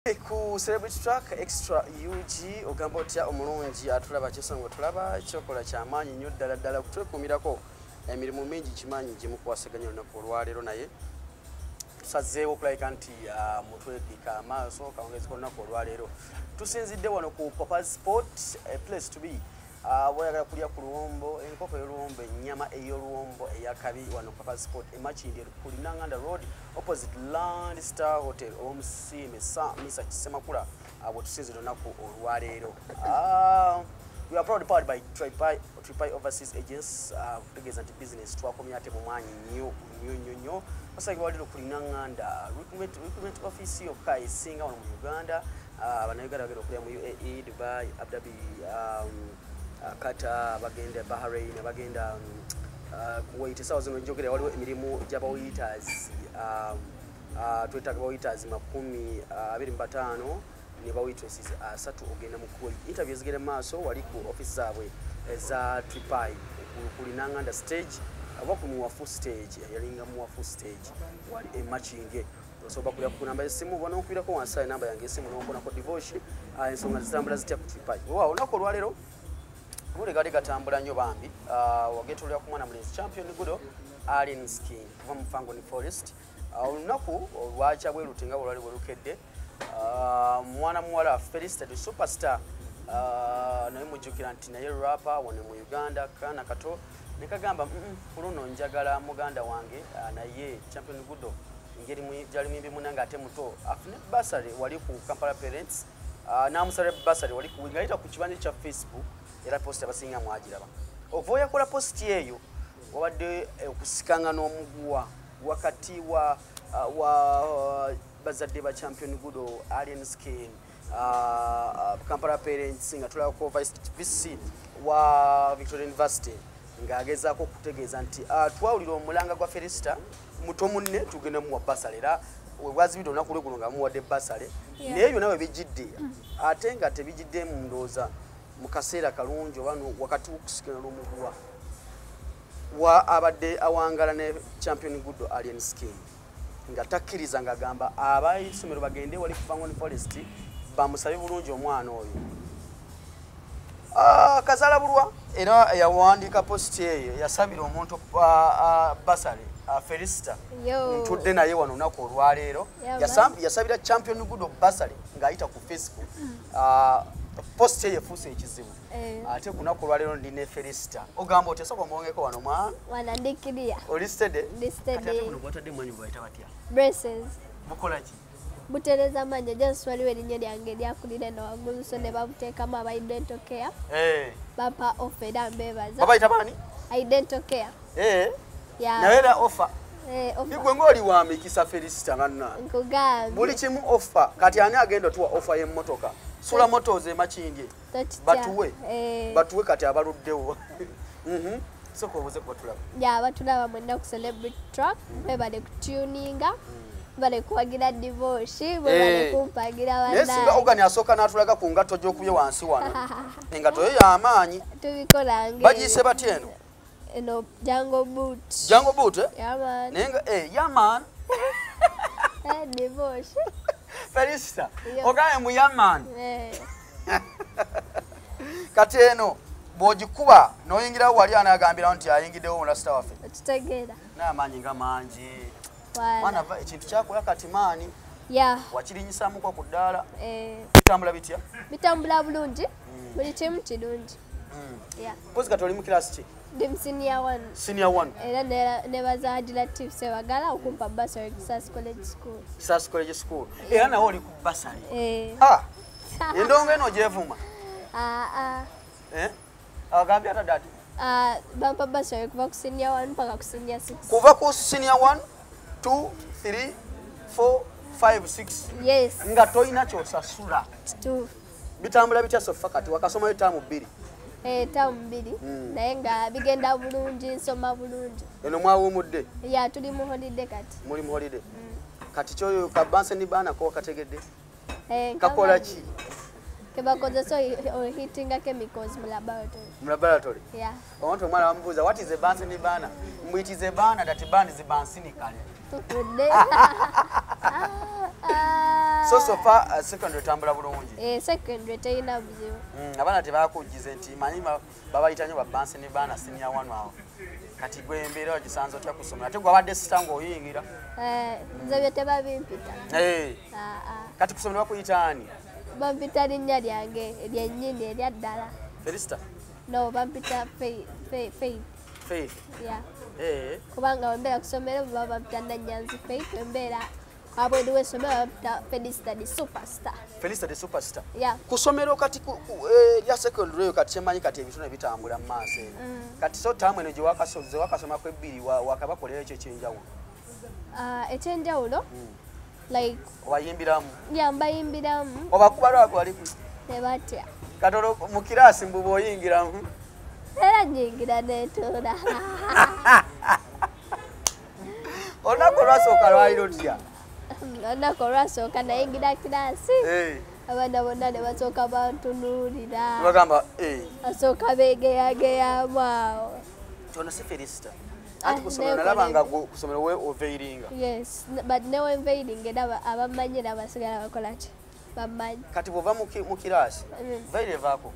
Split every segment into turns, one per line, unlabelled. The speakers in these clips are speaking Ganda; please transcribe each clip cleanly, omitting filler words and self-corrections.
Ku Celebrity Track Extra UG ogamba otya omulungi atulaba kyesonga tulaba kyokola kyamaanyi nnyo ddala ddala kutwekuumirako emirimu mingi kimanyi gimukwasaganya olunaku olwaleero, naye tusazeewo okulabika nti mutwebika amaaso kawungezi k'olunaku olwaleero. Tusinzidde wano ku Papa's Spot, a place to be. Bw'oyagala kulya ku luwombo, enkoko ey'oluwombo, ennyama ey'oluwombo eyakabi, wano Papa's Spot e Makindye ku Linanganda Road, opposite Land Star Hotel, omusiime sa Misa Kisemakula, bwe tusinzidde olunaku olwaleero. We are proud powered by Tripai Overseas Agents, kutegeeza nti business twakomye ate mu maanyi nnyo nnyo nnyo nnyo. Basangibwa wali ku Linanganda recruitment office yokka esinga wano mu Uganda. Bannayuganda bagenda okulya mu UAE, Dubai, Abu Dhabi, Qatar, bagenda Bahrain, bagenda Kuwait. Essaawa zino njogera waliwo emirimu gy'abawaiters, twetaaga bawaiters 25 ne bawaitresses 3 ogenda mu Kuwait. Interview zigenda mu maaso wali ku office zaabwe eza Tripai ku Linanganda stage oba ku Muwafu stage, yalinga Muwafu stage wali e Makindye. Osobola kulya ku namba y'essimu oba n'onkubirako wansi awo enamba yange y'essimu n'onkonako Divoshi. Ensonga zitambula zitya ku Tripai? Weewaawo, olunaku olwaleero amawulire gaali gatambula nnyo bambi. Wageetolera ku mwana mulenzi Champion Gudo Alien Skin kuva mu Fangoni Forest. Olunaku olwakya bwe luti nga bwe lwali bwe lukedde, mwana muwala Felicita the Superstar, naye mujjukira nti naye rapper wano mu Uganda, kaana kato ne kagamba, ku luno njagala muganda wange, naye Champion Gudo engeri gyali muyimbi munnange ate muto afune bursary wali ku Kampala Parents, n'amusaba bursary wali ku ng'ayita ku kibanja kya Facebook. Era post abasinga mwagiraba. Okuva yakola post eyo, wabadde okusikanga n'omuguwa wakati wa bazadde ba Champion Gudo Alien Skin, Kampala Parents, nga tulabako vice VC wa Victoria University ng'agezaako okutegeeza nti twawulira omulanga gwa Felicita muto munne, tugenda muwa bursary. Era webwazibidde olunaku lweguno nga muwadde bursary. Naye byonna we bijjidde, ate nga tebijjidde mu ndowooza mu kaseera kalungi oba wakati w'okusikana n'omuguwa wa abadde awangala ne Champion Gudo Alien Skin, nga takkiriza, ng'agamba abaisomero bagende wali ku Fangoni Forest bamusabe bulungi omwana oyo. Kazaala bulwa era yawandiika post eyo yasabira omuntu bursary, Felicita.
Yo.
Ntudde naye wano olunaku olwaleero.
Yeah,
Yasabira Champion Gudo bursary ng'ayita ku Facebook. Post eyo efuuse ekizibu. Ate ku lunaku olwaleero ndi ne Felicita. Ogamba otya? Sooka omwongeko wano mwana.
Wana ndikiria.
Oli steady?
Ndi steady.
Kati ate buno bwatadde mwanyi bwayita batya?
Braces.
Bukola ki?
Butereza amannyo. Just waliwo erinnya lyange eryakulira eno waggulu, so ne babuteekamu aba Dental Care. Bampa offer era mbeebaza.
Babayita baani?
Dental Care. Yeah.
Naye era offer.
Eh, offer.
Igwe ng'oli wa mikisa Felicita banna.
Nkugambye.
Buli kimu offer. Kati ani agenda otuwa offer y'emmotoka? Sula Motors e Makindye.
Tokitya.
Batuwe. Batuwe kati abaluddewo. Sooka obuuze ku batulaba.
Ya, batulaba mwenna ku Celebrity Track, mwebale kutuninga, mwebale kuwagira Divoshi, mwebale kumpagira.
Naye singa
Bannange.
Ogani asooka n'atulaga ku ngatto gy'okubye wansi wano. Engatto yo y'amaanyi.
Tubikola ng'ebyo.
Bagiyise batya eno?
Eno Jungle Boot.
Jungle Boot, eh?
Yeah, man.
Naye nga yeah man.
Eh, Divoshi.
Felicita.
Yo.
Ogambe mu yeah man. Kati eno bw'ogikuba n'oyingirawo wali anaagambirawo nti ayingiddewo omulasita waffe.
Okitegeera.
N'amaanyi nga mangi.
Wala.
Mwana va ekintu kyakola kati maanyi wakirinyisaamuko ku ddaala. Bitambula bitya?
Bitambula bulungi, buli kimu kirungi. Yeah.
Mpozi kati oli mu kirasi ki?
Ndi mu senior one.
Senior one.
Era nebaza Haji Latif Sebagala okumpa bursary ku Sas College School.
Sas College School, era nawe oli ku bursary.
Eh.
Ah, endongo eno gyevuma.
Ah, ah.
Eh? Agambye atadde ati
Ah, bampa bursary kuva ku senior one paka ku senior six.
Kuva ku senior 1, 2, 3, 4, 5, 6.
Yes.
Nga tolina kyosasula.
Kituufu.
Bitambula bitya so far? Kati wakasomayo taamu 2.
Eh, taamu 2, naye nga bigenda bulungi, nsoma bulungi.
Eno mwawumudde?
Ya, tuli mu holiday kati.
Muli mu holiday. Kati kyoyo ka Bunsen burner ko kategedde?
Eh,
Kakola ki?
Kebakozesa heatinga chemicals mu laboratory.
Mu laboratory?
Yeah.
Omuntu omwana bamubuuza, "What is a Bunsen burner?" Mbu, "It is a burner that burns bunsinically."
Tufudde. Ah.
So far secondary tambula bulungi.
Secondary teyina buzibu.
Abaana tebakugize nti manyi babayita nnyo babansi ne baana senior 1 awo. Kati gwe embeera ogisanze otya ku ssomero? Ate gwe abadde sita ng'oyingira.
Nze bye tebabimpita.
Kati ku ssomero bakuyita ani?
Bampita linnya lyange eryennyini erya ddala.
Felista?
No, bampita Faith.
Faith?
Yeah. Kubanga wembeera ku ssomero baba bampita Nanyanzi Faith, wembeera abweru w'essomero bampita Felista the superstar.
Felista the superstar?
Yeah.
Ku ssomero kati lya secondary eyo kati kyemanyi kati ebitone bitambula mu maaso eno. Kati so taamu eno gye wakasomako ebbiri wakabakolera ekyo ekyenjawulo?
Ekyenjawulo? Like
obayimbiramu?
Yeah, mbayimbiramu.
Obakuba lwako wali ku?
Tebatya.
Kati olwo mu kiraasi mbu bw'oyingiramu?
Era nnyingira neetuula.
Olunaku olwasooka lwali lutya?
Olunaku olwasooka nayingira kiraasi. Abaana bonna ne basooka bantunuulira.
Bagamba
Basooka beegeyageyamu awo.
Ono si Felista. Anti ku ssomero nalaba nga ku ssomero we oveiringa.
Yes, but ne wenveiringa era abamanyi era basigala bakola ki? Bamanyi.
Kati bw'ova mu kiraasi, veil evaako?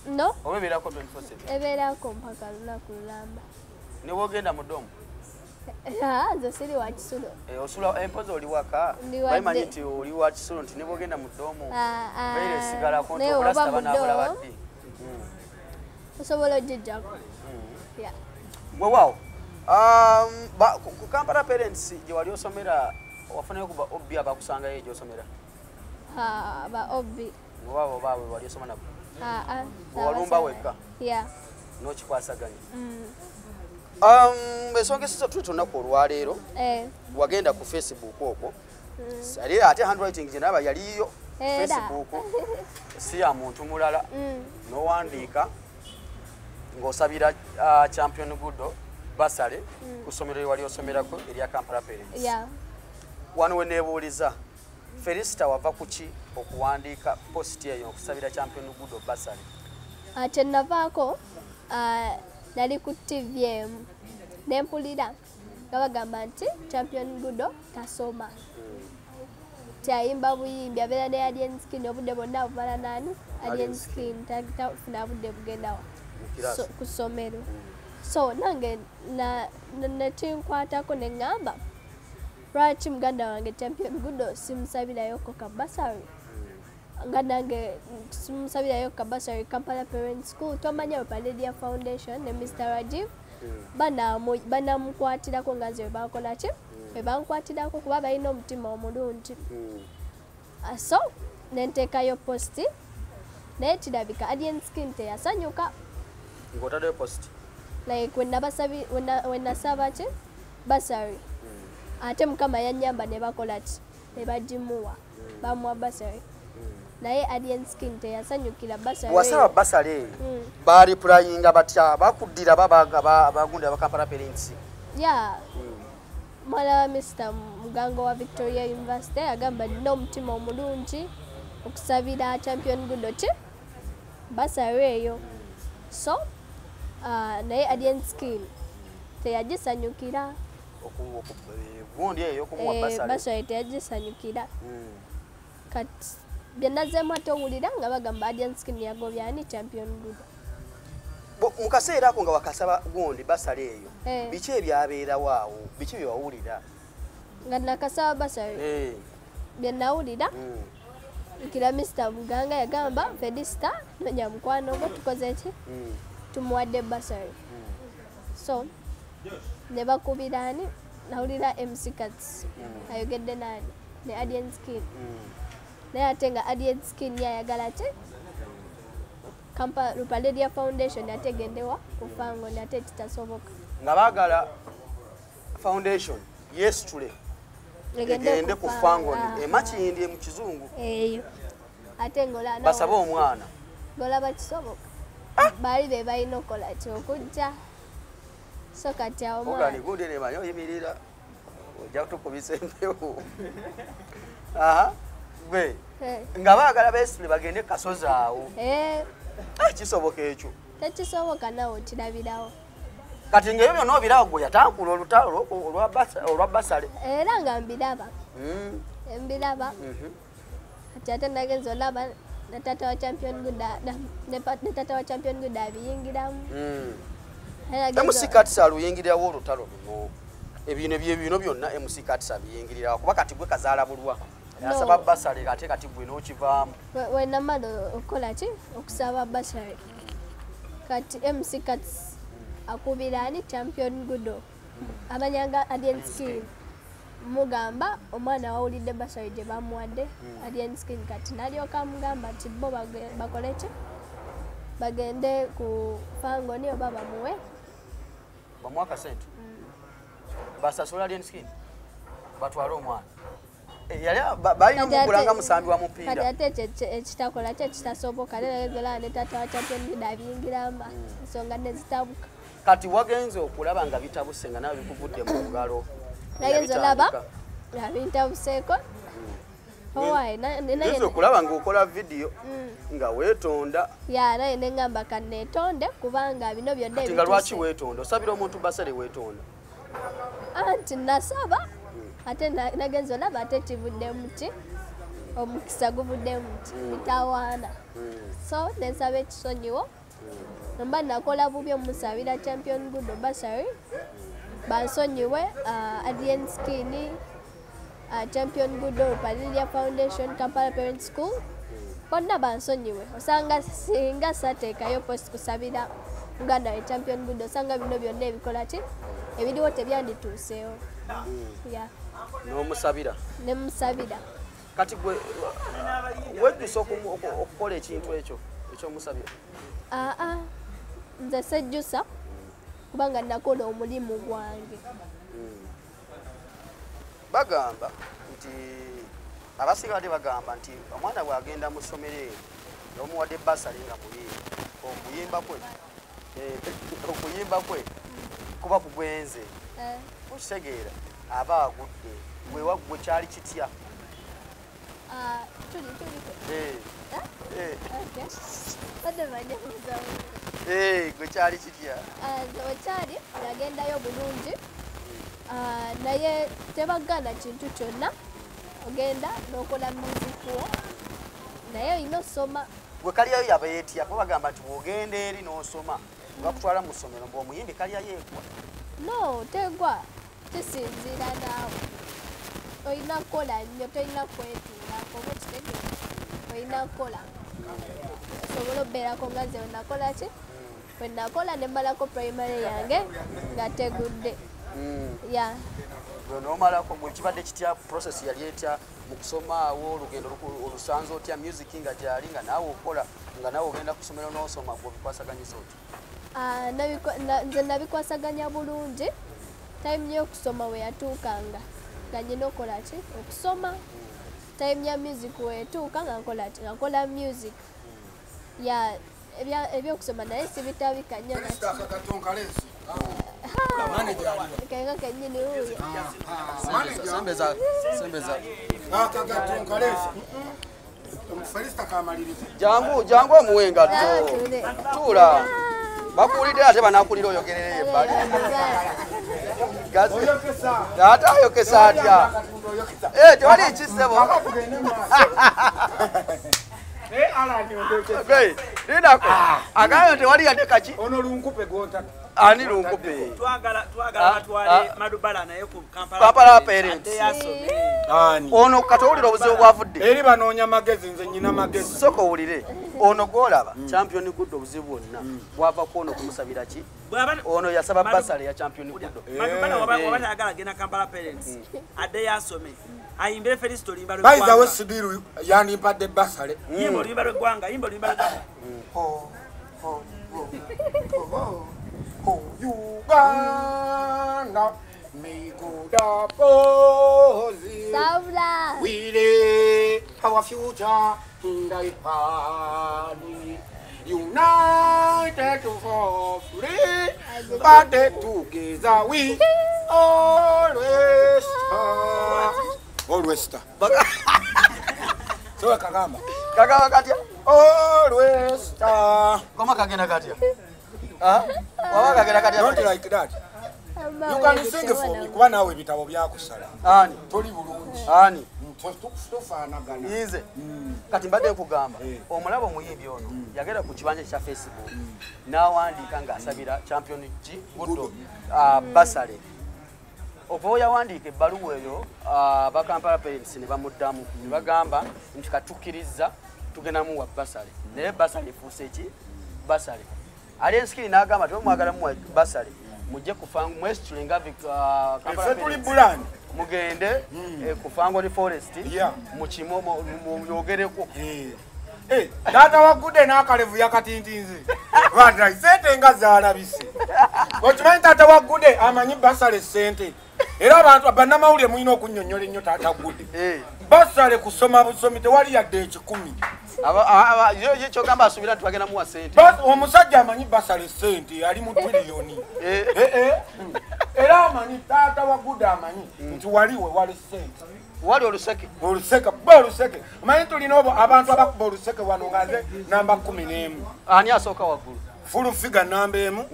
No.
Oba ebeerako 24/7?
Ebeerako mpaka lunaku lulamba.
Ne bw'ogenda mu ddomu?
Nze siri wa kisulo.
Osula empozi oli waka? Bamanyi nti oli wa kisulo nti ne bw'ogenda mu ddomu veil esigalako nti obulasita banaabula baddi.
Osobola ogiggyako. Yeah.
Weewaawo. Ku Kampala Parents gye wali osomera wafunayo ku ba OB abakusangayo gy'osomera?
Ba OB.
Oba baabwe wali osoma nabo? Walumba wekka?
Yeah.
N'okikwasaganya? Ensonga esisa tuli olunaku olwaleero wagenda ku Facebook okwo. Ate handwriting gye nalaba yaliyo Facebook si ya muntu mulala. N'owandiika ng'osabira Champion Gudo basale ku ssomero lye wali osomerako erya Kampala Parents. Wano we neebuuliza Felista wava ku ki okuwandiika post eyo okusabira Champion Gudo basale?
Kye navaako nali ku TV emu ne mpulira nga bagamba nti Champion Gudo tasoma. Tayimba buyimbi abeera ne Alien Skin obudde bwonna abumala nani? Alien Skin tafuna budde bugendawa ku ssomero. So nange nekinkwatako ne ŋŋamba lwaki muganda wange Champion Gudo simusabirayoko ka bursary? Nga nange simusabirayo ka bursary Kampala Parents School. Twamanya Rupaledia Foundation ne Mr. Rajiv banamukwatirako nga nze bwe ki? Bwe bankwatirako kuba balina omutima omulungi. So nenteekayo posti naye kirabika Alien Skin teyasanyuka.
Ng'otaddeyo posti?
Like when nasaba ki? Bursary. Ate Mukama yannyamba ne bakola ki? Ne bagimuwa. Bamuwa bursary. Naye Alien Skin teyasanyukira bursary.
Wasaba bursary baaripurayinga batya? Bakuddira bagundi aba Kampala Parents?
Yeah. Mwana wa Mr. Mugango wa Victoria University agamba nina omutima omulungi okusabira Champion Gudo ki? Bursary eyo. So naye Alien Skin teyagisanyukira.
Gundi eyo okumuwa bursary.
Bursary teyagisanyukira. Kati bye nazzeemu ate owulira nga bagamba Alien Skin yagobya ani Champion Gudo.
Mu kaseera ako nga wakasaba gundi bursary eyo, biki ebyabeerawo awo? Biki bye wawulira?
Nga nakasaba bursary bye nawulira nkira Mr. Muganga yagamba Felista nonya mukwano gwo tukoze ki? Tumuwadde bursary. So ne bakubira ani? Nawulira MC Kats ayogedde nani? Ne Alien Skin. Naye ate nga Alien Skin yayagala ki? Rupaledia Foundation ate egendewa ku Fangoni ate kitasoboka.
Nga baagala foundation yeesitule egende ku Fangoni emakindi mu kizungu.
Eyo. Ate ng'olaba
basabe omwana.
Ng'olaba kisoboka. Baali be balina okukola ki okujja. So kati awo omwana.
Ogani gundi ne manyi oyimirira ojja kutukubisa empewo. Gwe nga baagala beesitule bagende kasozi awo. Kisoboka ekyo?
Tekisoboka naawe okirabirawo.
Kati ng'ebyo byonna obiraba gwe yatankula olutalo olwa bursary.
Era nga mbiraba. Mbiraba. Kati ate nagenza olaba ne taata wa Champion Gudo ne taata wa Champion Gudo abiyingiramu.
MC Kats aluyingirirawo olutalo luno. Ebino byebino byonna MC Kats abiyingirirawo kuba kati gwe kazaala bulwa. Asaba basale ate kati gwe n'okivaamu.
We namala okukola ki? Okusaba basale. Kati MC Kats akubira ani Champion Gudo. Amanyanga Alien Skin. Mugamba omwana wawulidde basale gye bamuwadde Alien Skin kati nalyoka amugamba nti bo bakole ki? Bagende ku Fangoni oba bamuwe.
Bamuwa akasente? Basasula Alien Skin? Batwale omwana. Yali balina omugulanga musambi wa mupiira.
Kati ate ekitakola kye kitasoboka leero ne taata wa Champion Gudo abiyingiramu ensonga ne zitabuka.
Kati wagenze okulaba nga bitabuse nga nawe bikuvudde mu ngalo.
Nagenze olaba nga bintabuseeko. Owaye
nagenze okulaba ng'okola vidiyo nga weetonda.
Ya naye ne ngamba kanneetonde kubanga bino byonna
ebituuse. Kati nga lwaki weetonda? Osabira omuntu basale weetonda.
Anti nasaba ate nagenze olaba ate kivudde muti omukisa guvudde muti mitawaana. So nensaba ekisonyiwo. Mba nakola bubi omusabira Champion Gudo basari bansonyiwe Alien Skin, Champion Gudo Palilia Foundation, Kampala Parents School bonna bansonyiwe. Osanga singa sateekayo post kusabira Uganda ye Champion Gudo osanga bino byonna ebikola ki ebiriwo tebyandituuseewo. Yeah.
N'omusabira?
Nemusabira.
Kati gwe wejjusa okukola ekintu ekyo ekyomusabira?
Nze sejjusa kubanga nakola omulimu gwange.
Bagamba nti abasinga badde bagamba nti omwana bw'agenda mu ssomero eryo n'omuwadde basale nga muyimbi okuyimba kwe kuba kugwenze. Okitegeera aba agudde gwe kyali kitya? Gwe kyali kitya?
Nze kyali nagendayo bulungi naye tebagaana kintu kyonna ogenda n'okola music wo naye olina osoma.
Gwe kalyayo yaba yeetya kuba bagamba nti bw'ogenda eri n'osoma bakutwala mu ssomero mbu omuyimbi kalyayo egwa.
No, tegwa kisinziira naawe. Olina kukola nnyo tolina kwetuulako oba okitegeera olina kukola osobola obbeerako nga nze wenakola ki wenakola ne mmalako primary yange nga tegudde. Yeah.
N'omalako gwe kibadde kitya process yali etya mu kusoma awo olugendo olusanze otya music nga gyali nga naawe okola nga naawe ogenda ku ssomero n'osoma gwe obikwasaganyiza otya?
Nze nabikwasaganya bulungi. Time y'okusoma we yatuukanga nga nnina okukola ki okusoma. Time ya music wetuuka nga nkola ki nga nkola music. Ya ebyokusoma naye sibitabika nnyo. Kenga kennyini huyo.
Sembeza. Jangu omuwe engatto. Tuula. Bakuwulidde ate banaakuwulira oyogerere ebbali. Ate ayokesa atya? Tewali ekisebo. Lindako. Agambye tewali yadde kaki?
Ono lunkupe gw'ontata.
Ani lunkupe?
Twagala batwale Madubala naye ku
Kampala Parents. Ono kati owulira obuzibu bwavudde.
Eri banoonya magezi nze nnyina magezi.
Sooka owulire. Ono gw'olaba Champion Gudo obuzibu bwonna bwava ku ono kumusabira ki? Ono yasaba basale ya Champion Gudo.
Madubala waba tayagala agenda Kampala Parents addeyo asome. Ayimbire Felisito oluyimba lw'eggwanga.
By the way Sidiru yandimpadde basale.
Yimba oluyimba lw'eggwanga, yimba oluyimba lw'eggwanga.
Oh, Uganda, may God oppose it. We lay our future in thy hand. United for free, but together we always stand. Always stand. So kagamba.
Kagamba katya?
Always stand.
Koma kagenda katya? Waba kagenda katya?
Don't like that. You can sing for me kuba naawe ebitabo byakusala.
Ani?
Toli bulungi.
Ani?
Tofaanagana.
Nze kati mbadde nkugamba omulaba omuyimbi ono yagenda ku kibanja kya Facebook n'awandiika ng'asabira Champion G Gudo basale. Okuva yawandiika ebbaluwa eyo aba Kampala Parents ne bamuddamu ne bagamba nti katukkiriza tugenda muwa basale, naye basale efuuse ki? Basale. Alien Skin n'agamba nti mwagala muwa basale mujje kufangu mwesitule nga Kampala Parents mugende ku Fangoni Forest mukimo muyogereko.
Taata wa Gude n'akalevu yakatintinze. Bata sente nga zaalabise. Okimanyi taata wa Gude amanyi basale sente. Era abantu bannamawulire mulina okunnyonnyola ennyo taata Gude. Basale kusoma busomi tewali yadde 1,000.
Ye kyogamba asuubira nti bagenda muwa sente.
Omusajja amanyi basale sente ali mu triliyoni. Era amanyi taata wa Gude amanyi nti wali we wali sente.
Wali oluseke.
Oluseke, bo oluseke. Omanyi tulina abantu abakuba oluseke wano nga nze namba 11.
Ani asooka waggulu?
Full figure namba 1.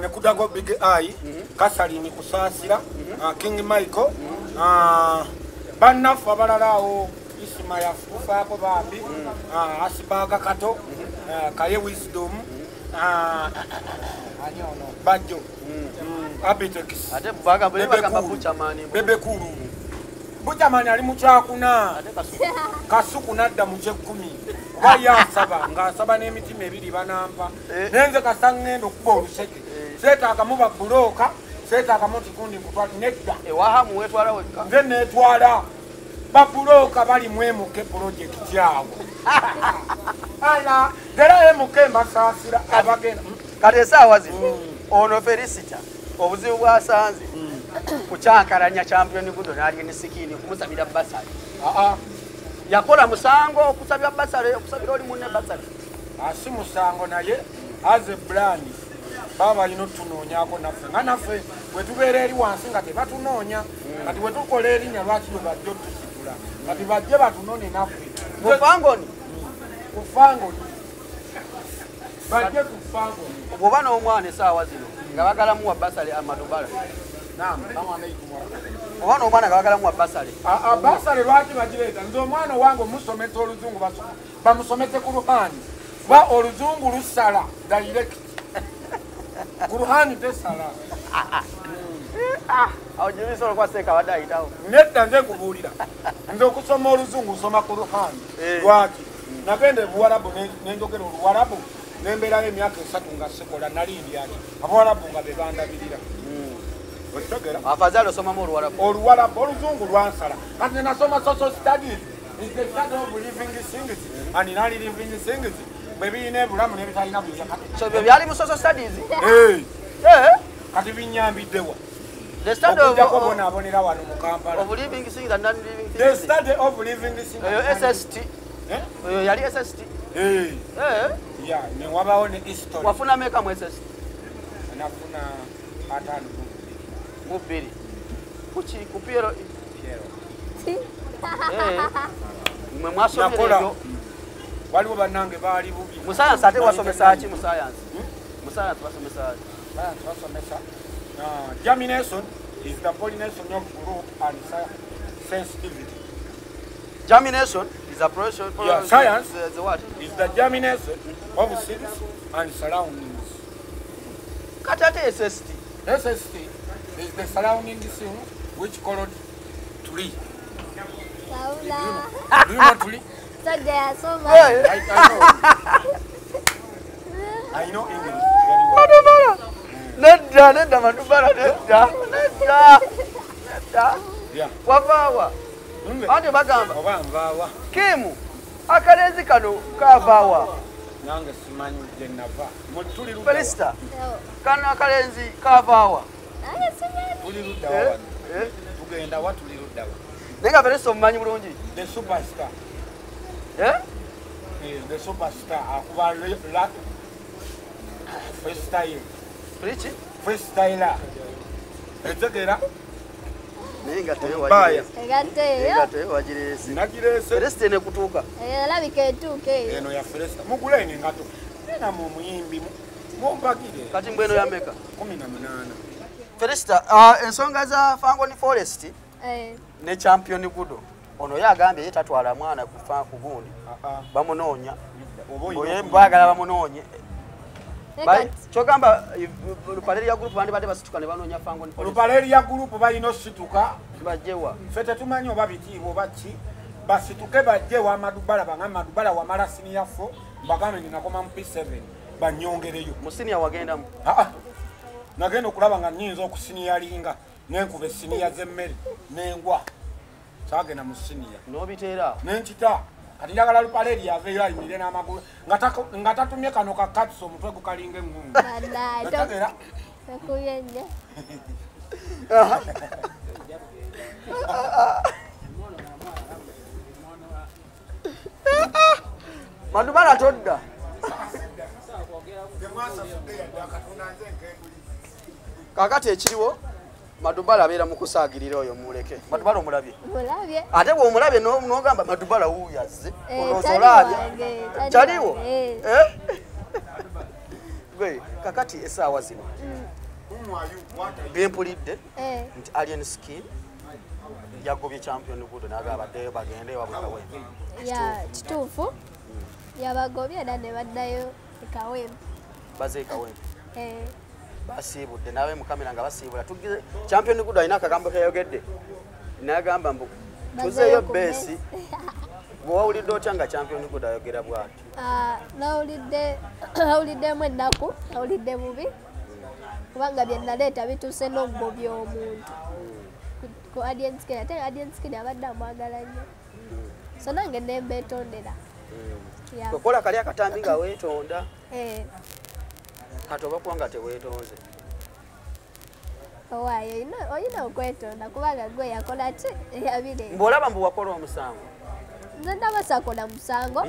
Ne kudago Big Eye, Kasalini Kusaasira, King Michael, bannaffe abalala awo Isima yafufaako bambi, Asibaga Kato, Kaye Wisdom, ani ono Bajjo, Abitex.
Ate bagamba Buchamani.
Bebe Kulu. Buchamani ali mu kyakuna. Kasuku nadda mu kyekumi. Kuba ye asaba ng'asaba n'emitima ebiri banampa. Nenze kasa ŋŋenda okuba oluseke. Seetaagamu babbulooka, seetaagamu kikundi nkutwala nedda.
Ewahamu weetwala wekka.
Nze neetwala. Babbulooka bali mu MK pulojekiti awo. Ala, era MK mbasaasira abagenda.
Kati essaawa zino ono Felicita obuzibu bw'asanze kukyankalanya Champion Gudo n'Alien Skin okumusabira basale. Yakola musango okusabira basale, okusabira oli munne basale.
Asi musango naye as a brand baba balina otunoonyaako naffe nga naffe bwe tubeera eri wansi nga tebatunoonya, kati bwe tukola erinnya lwaki bwe bajja otusitula, kati bajje batunone naffe.
Ku Fangoni?
Ku Fangoni. Bajje ku Fangoni.
Bw'oba n'omwana essaawa zino nga bagala muwa basale amadubala. Oba n'omwana nga bagala muwa basale.
Basale lwaki bagireeta? Nze omwana wange omusomesa oluzungu bamusomese ku Ruhani. Kuba oluzungu lusala direct. Ku Ruhani tesala.
Awo Jimmy olwokuba Seeka abadde ayitawo.
Nedda nze nkubuulira. Nze okusoma oluzungu nsoma ku Ruhani. Lwaki? Nagenda e Buwarabu ne njogera Oluwarabu nembeerayo emyaka 3 nga sikola nali ndyaki. Abawarabu nga be bandabirira. Okitegera?
Afazaali osomamu Oluwarabu.
Oluwarabu oluzungu lwansala. Kati nasoma social studies is the study of living things and non-living things. Bwe birina ebulamu n'ebitalina buyinza kati.
So bye byali mu social studies?
Kati binnyambiddewa.
The study of
Okujjako bonaabonera wano mu Kampala.
Of living things and non-living
The
things.
study of living things.
Eyo SST. Eyo yali SST.
Yeah, ne wabawo ne history.
Wafuna meka mu SST?
Nafuna 52.
Mu 2. Kuki ku PLE?
Piero.
Mwe mwasomera
Nakola.
ebyo.
Waliwo bannange baali bubi.
Mu science ate wasomesa ki mu science? Mu science basomesa ki?
Science basomesa. Germination is the pollination of growth and sensitivity.
Germination is a process.
Yeah, science.
The what?
Is the germination of seeds and surroundings.
Kati ate SST.
SST is the surrounding thing which called tree.
Wabula.
Do you know tree?
Sajja yasoma.
I know. I know English very well.
Madubala. Nedda, nedda Madubala, nedda. Nedda. Nedda.
Yeah.
Wavaawa.
Nze
Anti bagamba
oba nvaawa
Kimu akalenzi kano kavaawa.
Nange simanyi gye nava. Tuli ludda wa?
Felista kano akalenzi kavaawa.
Nange simanyi.
Tuli ludda wa wano? Tugenda wa, tuli ludda wa?
Naye nga Felista omumanyi bulungi.
The superstar.
Eh?
Is the superstar akuba freestyle.
Priki?
Freestyler. Etegeera?
Naye nga teyo
Omubaaya.
Engatto eyo.
Nga teyo wagireese.
Nagireese.
Felista enekutuuka.
Erabika etuuka eyo.
Eno ya Felista. Mugule eno engatto. Naye namwe omuyimbi mumpagire.
Kati mbweno ya meka?
18.
Felista, ensonga za Fangoni Forest ne Champion Gudo. Ono yagambye ye tatwala mwana kufa ku gundi. Bamunoonya. Baagala bamunoonye. Kyogamba Ruparelia group bandi badde basituka ne banoonya Fangone Police.
Ruparelia group balina osituka
bajjewa.
Ffe tetumanyi oba bitiibwa oba ki, basituke bajje wa Madubala, banga Madubala wamala senior 4, bagambe ninakoma mu P7 banyongereyo.
Mu senior wagendamu?
Nagenda okulaba nga nnyinza okusiniyalinga nenkuba esiniya z'emmere nengwa. Saagenda mu senior.
N'obiteera?
Nenkita. Kati njagala Ruparelia aveeyo ayimirire n'amagulu nga tatumye kano ka katso omutwe gukalinga eŋŋungu. Otegeera?
Takubye nnyo.
Madubala todda. Kakati ekiriwo Madubala abeera mu kusaagirira oyo muleke. Madubala omulabye?
Mulabye.
Ate bw'omulabye n'ogamba Madubala wuuyo azze. Olowooza olabye? Kyaliwo? Gwe kakati essaawa zino byempulidde nti Alien Skin yagobye Champion Gudo n'agamba baddeyo bagende wabwe Kawempe.
Ya kituufu. Yabagobye era ne baddayo e Kawempe.
Bazze e Kawempe. Basiibudde nawe mu kamera nga basiibula. Champion Gudo alina akagambo keyayogedde n'agamba mbu tuzeeyo beesi. Gwe wawulidde otya nga Champion Gudo ayogera bw'atyo?
Nawuliddemu ennaku, nawulidde bubi kubanga bye naleeta bituuse n'okugobya omuntu ku Alien Skin. Ate Alien Skin abadde amwagala nnyo, so nange ne mbeetondera.
Okola kali akatambi nga weetonda. Kati oba kuba nga teweetonze.
Owaayo olina okwetonda kubanga gwe yakola ki eyabireeta.
Mbw'olaba mbu wakola omusango?
Nze ndaba saakola musango.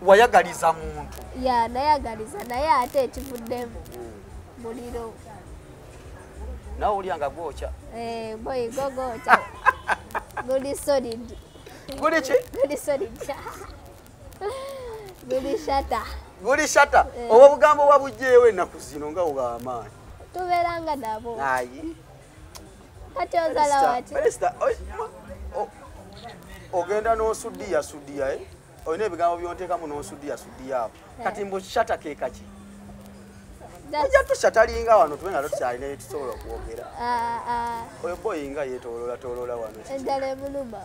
Wayagaliza muntu.
Ya nayagaliza naye ate ekivuddemu muliro.
Naawe olya nga gwokya.
Boyi go gwokya. Guli solid.
Guli ki?
Guli solid. Guli shata.
Guli shata. Obwo obugambo wabuggyeewo ennaku zino nga obw'amaanyi.
Tubeeranga nabo.
Ayi.
Kati ozala wati?
Minisita, ogenda n'osudiya sudiya, olina ebigambo by'onteekamu n'osudiya sudiya awo. Kati mbu shata ke kaki? Ojja tushatalinga wano tube nga tukyalina bye tusobola okwogera. Oyo boyi nga yeetooloola tooloola wano.
Enjala emuluma.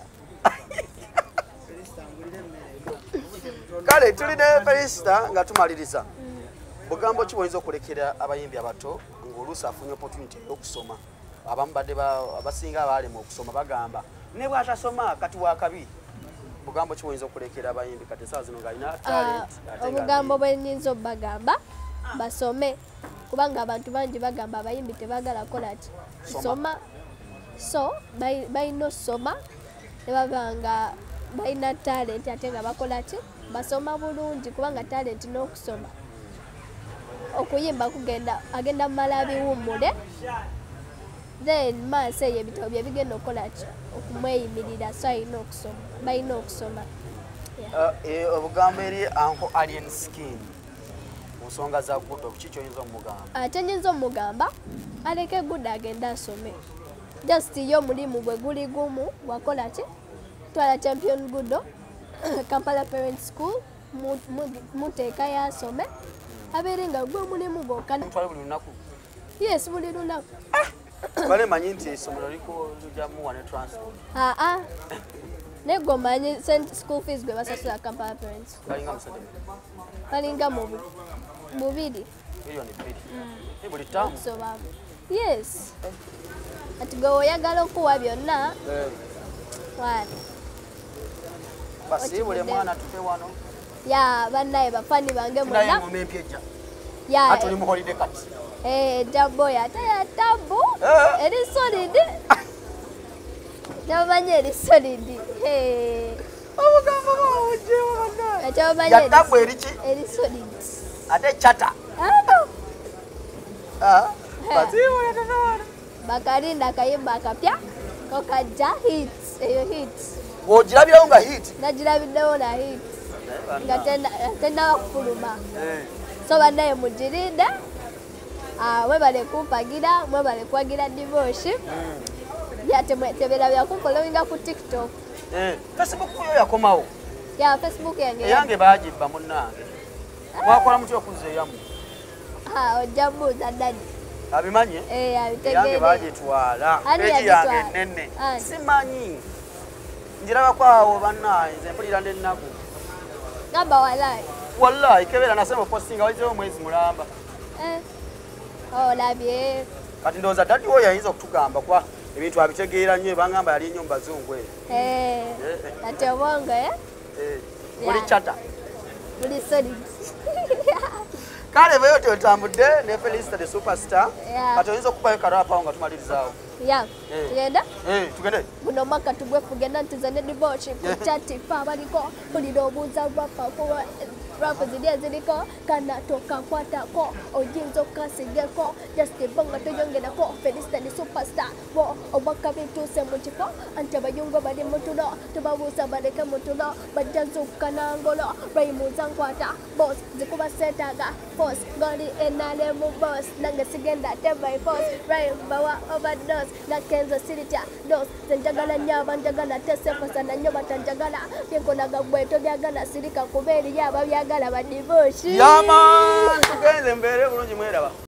Kale tuli ne Felisita nga tumaliriza. Bugambo ki bw'oyinza okulekera abayimbi abato ng'oluusi afunye opportunity ey'okusoma? Abamu badde abasinga abaalema okusoma bagamba ne bw'atasoma kati wakabi. Bugambo ki bw'oyinza okulekera abayimbi kati essaawa zino ng'alina talent?
Obugambo bwe nnyinza obbagamba basome kubanga abantu bangi bagamba abayimbi tebaagala kukola ki? Soma. So balina ossoma ne baba nga balina talent ate nga bakola ki? Basoma bulungi kubanga talent n'okusoma. Okuyimba kugenda agenda mumala biwummule then maaso eyo ebitabo bye bigenda okukola ki? Okumweyimirira. So alina okusoma, balina okusoma.
Obugambo eri Uncle Alien Skin mu nsonga za Gudo, ki ky'oyinza omugamba?
Kye nnyinza omugamba aleke Gudo agende asome. Just ye omulimu gwe guli gumu gwakola ki? Twala Champion Gudo Kampala Parents School muteekayo asome abeere nga gwe mulimu gwokka.
Mutwale buli lunaku?
Yes, buli lunaku.
Bale manyi nti essomero likujamuwa ne transport.
Naye gwe omanyi school fees gwe basasula Kampala Parents School.
Balinga mu sente mmeka?
Balinga mu 2.
Miliyoni 2. Buli ttaamu?
Yes. Ati gwe oyagala okuwa byonna.
Basiibule mwana tufe wano.
Ya bannaye bafani bange mwena.
Naye ngoma empya ejja.
Ya.
Ate oli mu holiday kati.
Ejja boy ate ya tabu. Eri solid. Kyabamanyi eri solid.
Obugambo bwawugyewo bannaye.
Kyabamanyi
Ya tabu eri ki?
Eri solid.
Ate chata. Basiibule tufe wano.
Bakalinda akayimba akapya kokajja hit. Eyo hit.
Bw'ogirabirawo nga hit?
Nagirabiddewo na hit. Nga tennaba kufuluma. So bannaye mugirinde. Mwebale kumpagira, mwebale kuwagira Divosh. Ya teberabya kunfollowinga ku TikTok.
Facebook yo yakomawo.
Ya Facebook yange.
Yange bagibba munnange. Mwakola mutya okuzza eyammwe?
Ojja mbuuza daddy.
Abimanye?
Abitegere.
Yange bagitwala. Peji yange nene. Simanyi. Njirabako awo bannaye nze mpulira n'ennaku.
Gamba wallahi.
Wallahi kebera nasema postinga wayizeewo mwezi mulamba.
Olabye.
Kati ndowooza daddy wo yayinza okutugamba kuba ebintu abitegeera nnyo bangamba yali nnyo mu bazungu eyo.
Kati obwongo
Buli chata.
Buli solid.
Kale bwe otyo otambudde ne Felista the superstar. Kati oyinza okubayo karapa awo nga tumalirizaawo.
Tugenda?
Tugende.
Guno mwaka tugwefuge nantiza ne divorce ku chati fa baliko mpulira obuuza rapa kuba rapa ziri eziriko kana tokakwatako oyinza okasigeko just bonga toyongerako Felista ni superstar bo obwaka bituuse mu kifo anti abayungu bali mu tulo tubabuusa baleke mu tulo bajja nzuukuka nangolo raimuza nkwata boss zikuba seetaaga force ngoli enale mu boss nange sigenda ate by force rhyme bawa overdose nakenzo siritya dos nze njagala nnyo abanjagala tesefosa nnyo batanjagala byenkolaga gwe tobyagala sirika kuba eriyo ababyagala badivoshi.
Yaman tugenze mbeere bulungi mweraba.